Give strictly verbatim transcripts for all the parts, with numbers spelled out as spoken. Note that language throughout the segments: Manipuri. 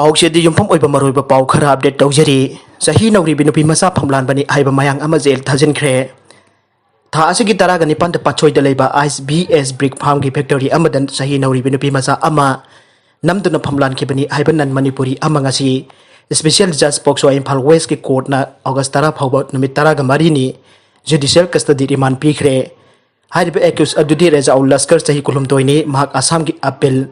ꯍꯧꯖꯤꯛꯇꯤ ꯌꯨꯝꯐꯝ ꯑꯣꯏꯕ ꯃꯔꯨꯑꯣꯏꯕ ꯄꯥꯎ ꯈꯔ ꯑꯞꯗꯦꯠ ꯇꯧꯖꯔꯤ꯫ ꯆꯍꯤ ꯅꯧꯔꯤꯕꯤ ꯅꯨꯄꯤ ꯃꯆꯥ ꯐꯝꯂꯥꯟꯕꯅꯤ ꯍꯥꯏꯕ ꯃꯌꯥꯝ ꯑꯃ ꯖꯦꯜ ꯊꯥꯖꯤꯟꯈ꯭ꯔꯦ꯫ ꯊꯥ ꯑꯁꯤꯒꯤ ꯇꯔꯥꯒ ꯅꯤꯄꯥꯟꯗ ꯄꯥꯠꯁꯣꯏꯗ ꯂꯩꯕ ꯑꯥꯏꯁ ꯕꯤ ꯑꯦꯁ ꯕ꯭ꯔꯤꯛ ꯐꯥꯝꯒꯤ ꯐꯦꯛꯇꯔꯤ ꯑꯃꯗ ꯆꯍꯤ ꯅꯧꯔꯤꯕꯤ ꯅꯨꯄꯤ ꯃꯆꯥ ꯑꯃ ꯅꯝꯗꯨꯅ ꯐꯝꯂꯥꯟꯈꯤꯕꯅꯤ ꯍꯥꯏꯕ ꯅꯟ ꯃꯅꯤꯄꯨꯔꯤ ꯑꯃ ꯉꯁꯤ ꯏꯁꯄꯤꯁꯦꯜ ꯖꯖ ꯄꯣꯛꯁꯣ ꯏꯝꯐꯥꯜ ꯋꯦꯁꯀꯤ ꯀꯣꯔꯠꯅ ꯑꯣꯒꯁ ꯇꯔꯥ ꯐꯥꯎꯕ ꯅꯨꯃꯤꯠ ꯇꯔꯥꯒ ꯃꯔꯤꯅꯤ ꯖꯨꯗꯤꯁꯤꯌꯦꯜ ꯀꯁꯇꯗꯤ ꯔꯤꯃꯥꯟ ꯄꯤꯈ꯭ꯔꯦ꯫ ꯍꯥꯏꯔꯤꯕ ꯑꯦꯀ꯭ꯌꯨꯁ ꯑꯗꯨꯗꯤ ꯔꯦꯖꯥꯎꯜ ꯂꯁꯀꯔ, ꯆꯍꯤ ꯀꯨꯟꯍꯨꯝꯗꯣꯏꯅꯤ, ꯃꯍꯥꯛ ꯑꯁꯥꯝꯒꯤ ꯑꯄꯤꯜ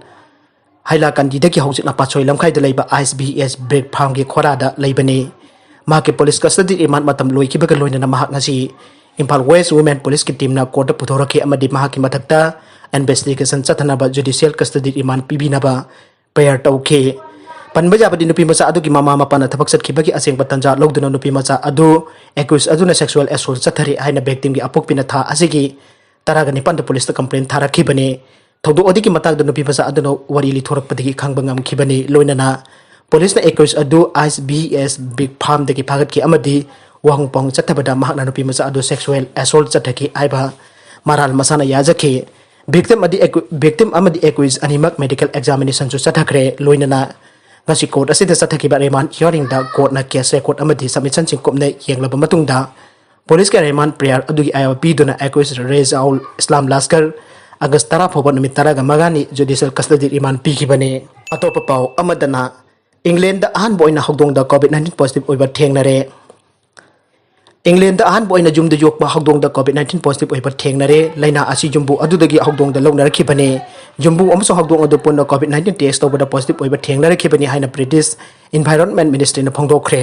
ꯍꯥꯏꯂꯥꯀꯟꯗꯤꯗꯒꯤ ꯍꯧꯖꯤꯛꯅ ꯄꯥꯠꯁꯣꯏ ꯂꯝꯈꯥꯏꯗ ꯂꯩꯕ ꯑꯥꯏꯁ ꯕꯤ ꯑꯦꯁ ꯕ꯭ꯔꯤꯛ ꯐꯥꯝꯒꯤ ꯈꯣꯔꯥꯗ ꯂꯩꯕꯅꯤ꯫ ꯃꯍꯥꯛꯀꯤ ꯄꯨꯂꯤꯁ ꯀꯁꯇꯗꯤ ꯔꯤꯃꯥꯟ ꯃꯇꯝ ꯂꯣꯏꯈꯤꯕꯒ ꯂꯣꯏꯅꯅ ꯃꯍꯥꯛ ꯉꯁꯤ ꯏꯝꯐꯥꯜ ꯋꯦꯁ ꯋꯨꯃꯦꯟ ꯄꯨꯂꯤꯁꯀꯤ ꯇꯤꯝꯅ ꯀꯣꯔꯠꯇ ꯄꯨꯊꯣꯔꯛꯈꯤ ꯑꯃꯗꯤ ꯃꯍꯥꯛꯀꯤ ꯃꯊꯛꯇ ꯏꯟꯚꯦꯁꯇꯤꯒꯦꯁꯟ ꯆꯠꯊꯅꯕ ꯖꯨꯗꯤꯁꯤꯌꯦꯜ ꯀꯁꯇꯗꯤ ꯔꯤꯃꯥꯟ ꯄꯤꯕꯤꯅꯕ ꯄ꯭ꯔꯦꯌꯔ ꯇꯧꯈꯤ꯫ ꯄꯟꯕ ꯌꯥꯕꯗꯤ, ꯅꯨꯄꯤ ꯃꯆꯥ ꯑꯗꯨꯒꯤ ꯃꯃꯥ ꯃꯄꯥꯅ ꯊꯕꯛ ꯆꯠꯈꯤꯕꯒꯤ ꯑꯁꯦꯡꯕ ꯇꯥꯟꯖꯥ ꯂꯧꯗꯨꯅ ꯅꯨꯄꯤ ꯃꯆꯥ ꯑꯗꯨ ꯑꯦꯀ꯭ꯌꯨꯁ ꯑꯗꯨꯅ ꯁꯦꯛꯁꯨꯑꯦꯜ ꯑꯦꯁꯣꯜ ꯆꯠꯊꯔꯤ ꯍꯥꯏꯅ ꯚꯤꯛꯇꯤꯝꯒꯤ ꯑꯄꯣꯛꯄꯤꯅ ꯊꯥ ꯑꯁꯤꯒꯤ ꯇꯔꯥꯒ ꯅꯤꯄꯥꯟꯗ ꯄꯨꯂꯤꯁꯇ ꯀꯝꯄ꯭ꯂꯦꯟ ꯊꯥꯔꯛꯈꯤꯕꯅꯤ꯫ ꯊꯧꯗꯣꯛ ꯑꯗꯨꯒꯤ ꯃꯇꯥꯡꯗ ꯅꯨꯄꯤ ꯃꯆꯥ ꯑꯗꯨꯅ ꯋꯥꯔꯤ ꯂꯤꯊꯣꯔꯛꯄꯗꯒꯤ ꯈꯪꯕ ꯉꯝꯈꯤꯕꯅꯤ꯫ ꯂꯣꯏꯅꯅ ꯄꯨꯂꯤꯁꯅ ꯑꯦꯀ꯭ꯌꯨꯁ ꯑꯗꯨ ꯑꯥꯏꯁ ꯕꯤ ꯑꯦꯁ ꯕ꯭ꯔꯤꯛ ꯐꯥꯝꯗꯒꯤ ꯐꯥꯒꯠꯈꯤ ꯑꯃꯗꯤ ꯋꯥꯍꯪ ꯄꯥꯎꯍꯪ ꯆꯠꯊꯕꯗ ꯃꯍꯥꯛꯅ ꯅꯨꯄꯤ ꯃꯆꯥ ꯑꯗꯨ ꯁꯦꯛꯁꯨꯑꯦꯜ ꯑꯦꯁꯣꯜ ꯆꯠꯊꯈꯤ ꯍꯥꯏꯕ ꯃꯔꯥꯜ ꯃꯁꯥꯅ ꯌꯥꯖꯈꯤ꯫ ꯚꯤꯛꯇꯤꯝ ꯑꯗꯤ ꯑꯦꯀ꯭ꯌꯨ-, ꯚꯤꯛꯇꯤꯝ ꯑꯃꯗꯤ ꯑꯦꯀ꯭ꯌꯨꯁ ꯑꯅꯤꯃꯛ ꯃꯦꯗꯤꯀꯦꯜ ꯑꯦꯛꯖꯥꯃꯤꯅꯦꯁꯟꯁꯨ ꯆꯠꯊꯈ꯭ꯔꯦ꯫ ꯂꯣꯏꯅꯅ ꯉꯁꯤ ꯀꯣꯔꯠ ꯑꯁꯤꯗ ꯆꯠꯊꯈꯤꯕ ꯔꯤꯃꯥꯟ ꯍꯤꯌꯥꯔꯤꯡꯗ ꯀꯣꯔꯠꯅ ꯀꯦꯁ ꯔꯦꯀꯣꯔꯠ ꯑꯃꯗꯤ ꯁꯕꯃꯤꯁꯟꯁꯤꯡ ꯀꯨꯞꯅ ꯌꯦꯡꯂꯕ ꯃꯇꯨꯡꯗ ꯄꯨꯂꯤꯁꯀꯤ ꯔꯤꯃꯥꯟ ꯄ꯭ꯔꯦꯌꯔ ꯑꯗꯨꯒꯤ ꯑꯌꯥꯕ ꯄꯤꯗꯨꯅ ꯑꯦꯀ꯭ꯌꯨꯁ ꯔꯦꯖꯥꯎꯜ ꯏꯁꯂꯥꯝ ꯂꯥꯁꯀꯔ ꯑꯥꯒꯁ ꯇꯔꯥ ꯐꯥꯎꯕ ꯅꯨꯃꯤꯠ ꯇꯔꯥꯒ ꯃꯉꯥꯅꯤ ꯖꯨꯗꯤꯁꯤꯌꯦꯜ ꯀꯁꯇꯗꯤ ꯔꯤꯃꯥꯟ ꯄꯤꯈꯤꯕꯅꯤ꯫ ꯑꯇꯣꯞꯄ ꯄꯥꯎ ꯑꯃꯗꯅ, ꯏꯪꯂꯦꯟꯗ ꯑꯍꯥꯟꯕ ꯑꯣꯏꯅ ꯍꯧꯗꯣꯡꯗ ꯀꯣꯚꯤꯗ ꯅꯥꯏꯟꯇꯤꯟ ꯄꯣꯖꯤꯇꯤꯚ ꯑꯣꯏꯕ ꯊꯦꯡꯅꯔꯦ꯫ ꯏꯪꯂꯦꯟꯗ ꯑꯍꯥꯟꯕ ꯑꯣꯏꯅ ꯌꯨꯝꯗ ꯌꯣꯛꯄ ꯍꯧꯗꯣꯡꯗ ꯀꯣꯚꯤꯗ ꯅꯥꯏꯟꯇꯤꯟ ꯄꯣꯖꯤꯇꯤꯚ ꯑꯣꯏꯕ ꯊꯦꯡꯅꯔꯦ꯫ ꯂꯥꯏꯅꯥ ꯑꯁꯤ ꯌꯨꯝꯕꯨ ꯑꯗꯨꯗꯒꯤ ꯍꯧꯗꯣꯡꯗ ꯂꯧꯅꯔꯛꯈꯤꯕꯅꯤ꯫ ꯌꯨꯝꯕꯨ ꯑꯃꯁꯨꯡ ꯍꯧꯗꯣꯡ ꯑꯗꯨ ꯄꯨꯟꯅ ꯀꯣꯚꯤꯗ ꯅꯥꯏꯟꯇꯤꯟ ꯇꯦꯁ ꯇꯧꯕꯗ ꯄꯣꯖꯤꯇꯤꯚ ꯑꯣꯏꯕ ꯊꯦꯡꯅꯔꯛꯈꯤꯕꯅꯤ ꯍꯥꯏꯅ ꯕ꯭ꯔꯤꯇꯤꯁ ꯏꯟꯚꯥꯏꯔꯣꯟꯃꯦꯟ ꯃꯤꯅꯤꯁꯇ꯭ꯔꯤꯅ ꯐꯣꯡꯗꯣꯛꯈ꯭ꯔꯦ꯫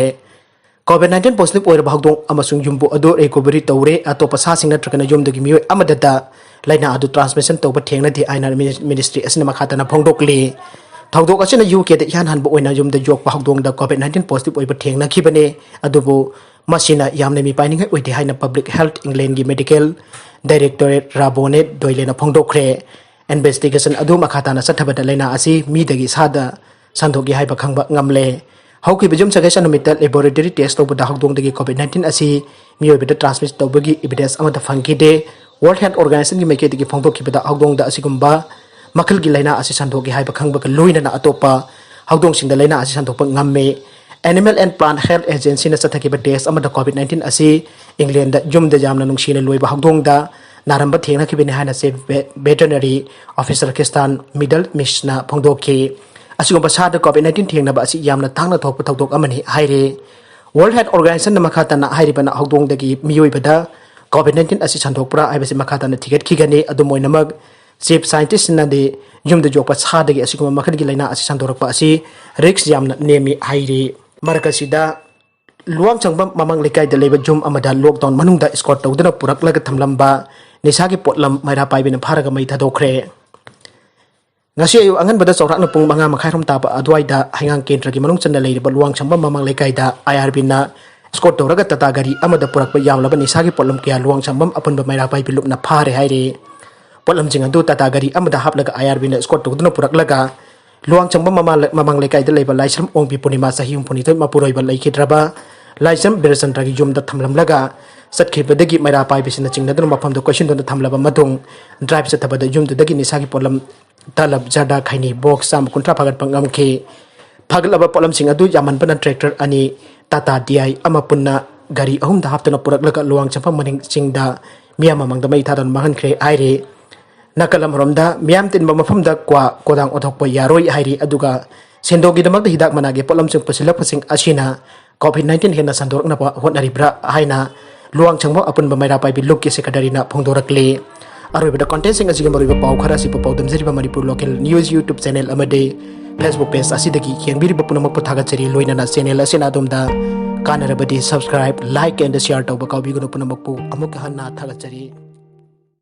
ꯀꯣꯚꯤꯗ ꯅꯥꯏꯟꯇꯤꯟ ꯄꯣꯖꯤꯇꯤꯚ ꯑꯣꯏꯔꯕ ꯍꯧꯗꯣꯡ ꯑꯃꯁꯨꯡ ꯌꯨꯝꯕꯨ ꯑꯗꯨ ꯔꯤꯀꯣꯚꯔꯤ ꯇꯧꯔꯦ꯫ ꯑꯇꯣꯞꯄ ꯁꯥꯁꯤꯡ ꯅꯠꯇ꯭ꯔꯒꯅ ꯌꯨꯝꯗꯒꯤ ꯃꯤꯑꯣꯏ ꯑꯃꯗꯇ ꯂꯥꯏꯅꯥ ꯑꯗꯨ ꯇ꯭ꯔꯥꯟꯁꯃꯤꯁꯟ ꯇꯧꯕ ꯊꯦꯡꯅꯗꯦ ꯍꯥꯏꯅ ꯃꯤꯅꯤ-, ꯃꯤꯅꯤꯁꯇ꯭ꯔꯤ ꯑꯁꯤꯅ ꯃꯈꯥ ꯇꯥꯅ ꯐꯣꯡꯗꯣꯛꯂꯤ꯫ ꯊꯧꯗꯣꯛ ꯑꯁꯤꯅ ꯌꯨ ꯀꯦꯗ ꯏꯍꯥꯟ ꯍꯥꯟꯕ ꯑꯣꯏꯅ ꯌꯨꯝꯗ ꯌꯣꯛꯄ ꯍꯧꯗꯣꯡꯗ ꯀꯣꯚꯤꯗ ꯅꯥꯏꯟꯇꯤꯟ ꯄꯣꯖꯤꯇꯤꯚ ꯑꯣꯏꯕ ꯊꯦꯡꯅꯈꯤꯕꯅꯤ꯫ ꯑꯗꯨꯕꯨ ꯃꯁꯤꯅ ꯌꯥꯝꯅ ꯃꯤꯄꯥꯏꯅꯤꯡꯉꯥꯏ ꯑꯣꯏꯗꯦ ꯍꯥꯏꯅ ꯄꯕ꯭ꯂꯤꯛ ꯍꯦꯜꯊ ꯏꯪꯂꯦꯟꯒꯤ ꯃꯦꯗꯤꯀꯦꯜ ꯗꯥꯏꯔꯦꯛꯇꯣꯔꯦꯠ ꯔꯥꯕꯣꯅꯦꯠ ꯗꯣꯏꯂꯦꯅ ꯐꯣꯡꯗꯣꯛꯈ꯭ꯔꯦ꯫ ꯏꯟꯚꯦꯁꯇꯤꯒꯦꯁꯟ ꯑꯗꯨ ꯃꯈꯥ ꯇꯥꯅ ꯆꯠꯊꯕꯗ ꯂꯥꯏꯅꯥ ꯑꯁꯤ ꯃꯤꯗꯒꯤ ꯁꯥꯗ ꯁꯟꯗꯣꯛꯏ ꯍꯥꯏꯕ ꯈꯪꯕ ꯉꯝꯂꯦ꯫ ꯍꯧꯈꯤꯕ ꯌꯨꯝꯁꯀꯩꯁ ꯅꯨꯃꯤꯠꯇ ꯂꯦꯕꯣꯔꯦꯇꯣꯔꯤ ꯇꯦꯁ ꯇꯧꯕꯗ ꯍꯧꯗꯣꯡꯗꯒꯤ ꯀꯣꯚꯤꯗ ꯅꯥꯏꯟꯇꯤꯟ ꯑꯁꯤ ꯃꯤꯑꯣꯏꯕꯗ ꯇ꯭ꯔꯥꯟꯁꯃꯤꯠ ꯇꯧꯕꯒꯤ ꯏꯚꯤꯗꯦꯟꯁ ꯑꯃꯠꯇ ꯐꯪꯈꯤꯗꯦ꯫ ꯋꯥꯔꯜꯗ ꯍꯦꯜꯊ ꯑꯣꯔꯒꯅꯥꯏꯖꯦꯁꯟꯒꯤ ꯃꯥꯏꯀꯩꯗꯒꯤ ꯐꯣꯡꯗꯣꯛꯈꯤꯕꯗ ꯍꯧꯗꯣꯡꯗ ꯑꯁꯤꯒꯨꯝꯕ ꯃꯈꯜꯒꯤ ꯂꯥꯏꯅꯥ ꯑꯁꯤ ꯁꯟꯗꯣꯛꯏ ꯍꯥꯏꯕ ꯈꯪꯕꯒ ꯂꯣꯏꯅꯅ ꯑꯇꯣꯞꯄ ꯍꯧꯗꯣꯡꯁꯤꯡꯗ ꯂꯥꯏꯅꯥ ꯑꯁꯤ ꯁꯟꯗꯣꯛꯄ ꯉꯝꯃꯤ꯫ Animal and Plant Health Agencyꯅ ꯆꯠꯊꯈꯤꯕ test ꯑꯃꯗ COVID nineteen ꯑꯁꯤ Englandꯗ ꯌꯨꯝꯗ ꯌꯥꯝꯅ ꯅꯨꯡꯁꯤꯅ ꯂꯣꯏꯕ ꯍꯧꯗꯣꯡꯗ ꯅꯥꯔꯝꯕ ꯊꯦꯡꯅꯈꯤꯕꯅꯤ ꯍꯥꯏꯅ Chief Veterinary Officer Christian Middlemichꯅ ꯐꯣꯡꯗꯣꯛꯈꯤ꯫ ꯑꯁꯤꯒꯨꯝꯕ ꯁꯥꯗ COVID nineteen ꯊꯦꯡꯅꯕ ꯑꯁꯤ ꯌꯥꯝꯅ ꯇꯥꯡꯅ ꯊꯣꯛꯄ ꯊꯧꯗꯣꯛ ꯑꯃꯅꯤ ꯍꯥꯏꯔꯤ꯫ World Health Organizationꯅ ꯃꯈꯥ ꯇꯥꯅ ꯍꯥꯏꯔꯤꯕꯅ ꯍꯧꯗꯣꯡꯗꯒꯤ ꯃꯤꯑꯣꯏꯕꯗ COVID nineteen ꯑꯁꯤ ꯁꯟꯗꯣꯛꯄ꯭ꯔꯥ ꯍꯥꯏꯕꯁꯤ ꯃꯈꯥ ꯇꯥꯅ ꯊꯤꯒꯠꯈꯤꯒꯅꯤ꯫ ꯑꯗꯨꯝ ꯑꯣꯏꯅꯃꯛ, Chief Scientistꯅꯗꯤ ꯌꯨꯝꯗ ꯌꯣꯛꯄ ꯁꯥꯗꯒꯤ ꯑꯁꯤꯒꯨꯝꯕ ꯃꯈꯜꯒꯤ ꯂꯥꯏꯅꯥ ꯑꯁꯤ ꯁꯟꯗꯣꯔꯛꯄ ꯑꯁꯤ risk ꯌꯥꯝꯅ ꯅꯦꯝꯃꯤ ꯍꯥꯏꯔꯤ꯫ ꯃꯔꯛ ꯑꯁꯤꯗ, ꯂꯨꯋꯥꯡꯁꯪꯕꯝ ꯃꯃꯥꯡ ꯂꯩꯀꯥꯏꯗ ꯂꯩꯕ ꯌꯨꯝ ꯑꯃꯗ lockdown ꯃꯅꯨꯡꯗ escort ꯇꯧꯗꯨꯅ ꯄꯨꯔꯛꯂꯒ ꯊꯝꯂꯝꯕ ꯅꯤꯁꯥꯒꯤ ꯄꯣꯠꯂꯝ ꯃꯩꯔꯥ ꯄꯥꯏꯕꯤꯅ ꯐꯥꯔꯒ ꯃꯩ ꯊꯥꯗꯣꯛꯈ꯭ꯔꯦ꯫ ꯉꯁꯤ ꯑꯌꯨꯛ ꯑꯉꯟꯕꯗ ꯆꯥꯎꯔꯥꯛꯅ ꯄꯨꯡ ꯃꯉꯥ ꯃꯈꯥꯏ ꯔꯣꯝ ꯇꯥꯕ ꯑꯗꯨꯋꯥꯏꯗ ꯍꯩꯉꯥꯡ ꯀꯦꯟꯗ꯭ꯔꯒꯤ ꯃꯅꯨꯡ ꯆꯟꯅ ꯂꯩꯔꯤꯕ ꯂꯨꯋꯥꯡꯁꯪꯕꯝ ꯃꯃꯥꯡ ꯂꯩꯀꯥꯏꯗ IRBꯅ escort ꯇꯧꯔꯒ ꯇꯥꯇꯥ ꯒꯥꯔꯤ ꯑꯃꯗ ꯄꯨꯔꯛꯄ ꯌꯥꯝꯂꯕ ꯅꯤꯁꯥꯒꯤ ꯄꯣꯠꯂꯝ ꯀꯌꯥ ꯂꯨꯋꯥꯡꯁꯪꯕꯝ ꯑꯄꯨꯟꯕ ꯃꯩꯔꯥ ꯄꯥꯏꯕꯤ ꯂꯨꯞꯅ ꯐꯥꯔꯦ ꯍꯥꯏꯔꯤ꯫ ꯄꯣꯠꯂꯝꯁꯤꯡ ꯑꯗꯨ ꯇꯥꯇꯥ ꯒꯥꯔꯤ ꯑꯃꯗ ꯍꯥꯞꯂꯒ IRBꯅ escort ꯇꯧꯗꯨꯅ ꯄꯨꯔꯛꯂꯒ ꯂꯨꯋꯥꯡꯁꯪꯕꯝ ꯃꯃꯥꯡ, ꯃꯃꯥꯡ ꯂꯩꯀꯥꯏꯗ ꯂꯩꯕ ꯂꯥꯏꯁ꯭ꯔꯝ ꯑꯣꯡꯕꯤ ꯄꯨꯔꯅꯤꯃꯥ ꯆꯍꯤ ꯍꯨꯝꯐꯨꯅꯤꯊꯣꯏ ꯃꯄꯨꯔꯣꯏꯕ ꯂꯩꯈꯤꯗ꯭ꯔꯕ ꯂꯥꯏꯁ꯭ꯔꯝ ꯕꯤꯔꯆꯟꯗ꯭ꯔꯒꯤ ꯌꯨꯝꯗ ꯊꯝꯂꯝꯂꯒ ꯆꯠꯈꯤꯕꯗꯒꯤ ꯃꯩꯔꯥ ꯄꯥꯏꯕꯤꯁꯤꯡꯅ ꯆꯤꯡꯅꯗꯨꯅ ꯃꯐꯝꯗꯨ ꯀꯣꯏꯁꯤꯟꯗꯨꯅ ꯊꯝꯂꯕ ꯃꯇꯨꯡ drive ꯆꯠꯊꯕꯗ ꯌꯨꯝꯗꯨꯗꯒꯤ ꯅꯤꯁꯥꯒꯤ ꯄꯣꯠꯂꯝ ꯇꯂꯕ ꯖꯔꯗꯥ ꯈꯩꯅꯤ box ꯆꯥꯝꯃ ꯀꯨꯟꯊ꯭ꯔꯥ ꯐꯥꯒꯠꯄ ꯉꯝꯈꯤ꯫ ꯐꯥꯒꯠꯂꯕ ꯄꯣꯠꯂꯝꯁꯤꯡ ꯑꯗꯨ ꯌꯥꯝꯃꯟꯕꯅ tractor ꯑꯅꯤ, ꯇꯥꯇꯥ DI ꯑꯃ ꯄꯨꯟꯅ ꯒꯥꯔꯤ ꯑꯍꯨꯝꯗ ꯍꯥꯞꯇꯨꯅ ꯄꯨꯔꯛꯂꯒ ꯂꯨꯋꯥꯡꯁꯪꯕꯝ ꯃꯅꯤꯡ ꯆꯤꯡꯗ ꯃꯤꯌꯥꯝ ꯃꯃꯥꯡꯗ ꯃꯩ ꯊꯥꯗꯨꯅ ꯃꯥꯡꯍꯟꯈ꯭ꯔꯦ ꯍꯥꯏꯔꯤ꯫ ꯅꯥꯀꯜ ꯑꯃꯔꯣꯝꯗ ꯃꯤꯌꯥꯝ ꯇꯤꯟꯕ ꯃꯐꯝꯗ ꯀ꯭ꯋꯥ ꯀꯣꯗꯥꯡ ꯑꯣꯟꯊꯣꯛꯄ ꯌꯥꯔꯣꯏ ꯍꯥꯏꯔꯤ꯫ ꯑꯗꯨꯒ ꯁꯦꯟꯗꯣꯡꯒꯤꯗꯃꯛꯇ ꯍꯤꯗꯥꯛ ꯃꯅꯥꯒꯤ ꯄꯣꯠꯂꯝꯁꯤꯡ ꯄꯨꯁꯤꯜꯂꯛꯄꯁꯤꯡ ꯑꯁꯤꯅ COVID nineteen ꯍꯦꯟꯅ ꯁꯟꯗꯣꯔꯛꯅꯕ ꯍꯣꯠꯅꯔꯤꯕ꯭ꯔꯥ ꯍꯥꯏꯅ ꯂꯨꯋꯥꯡꯁꯪꯕꯝ ꯑꯄꯨꯟꯕ ꯃꯩꯔꯥ ꯄꯥꯏꯕꯤ ꯂꯨꯞꯀꯤ secretaryꯅ ꯐꯣꯡꯗꯣꯔꯛꯂꯤ꯫ ꯑꯔꯣꯏꯕꯗ contentꯁꯤꯡ ꯑꯁꯤꯒꯤ ꯃꯔꯨꯑꯣꯏꯕ ꯄꯥꯎ ꯈꯔ ꯑꯁꯤ ꯄꯥꯎꯗꯝꯖꯔꯤꯕ Manipur Local News YouTube channel ꯑꯃꯗꯤ Facebook page ꯑꯁꯤꯗꯒꯤ ꯌꯦꯡꯕꯤꯔꯤꯕ ꯄꯨꯝꯅꯃꯛꯄꯨ ꯊꯥꯒꯠꯆꯔꯤ꯫ ꯂꯣꯏꯅꯅ channel ꯑꯁꯤꯅ ꯑꯗꯣꯝꯗ ꯀꯥꯟꯅꯔꯕꯗꯤ subscribe, like and share ꯇꯧꯕ ꯀꯥꯎꯕꯤꯒꯅꯨ꯫ ꯄꯨꯝꯅꯃꯛꯄꯨ ꯑꯃꯨꯛꯀ ꯍꯟꯅ ꯊꯥꯒꯠꯆꯔꯤ꯫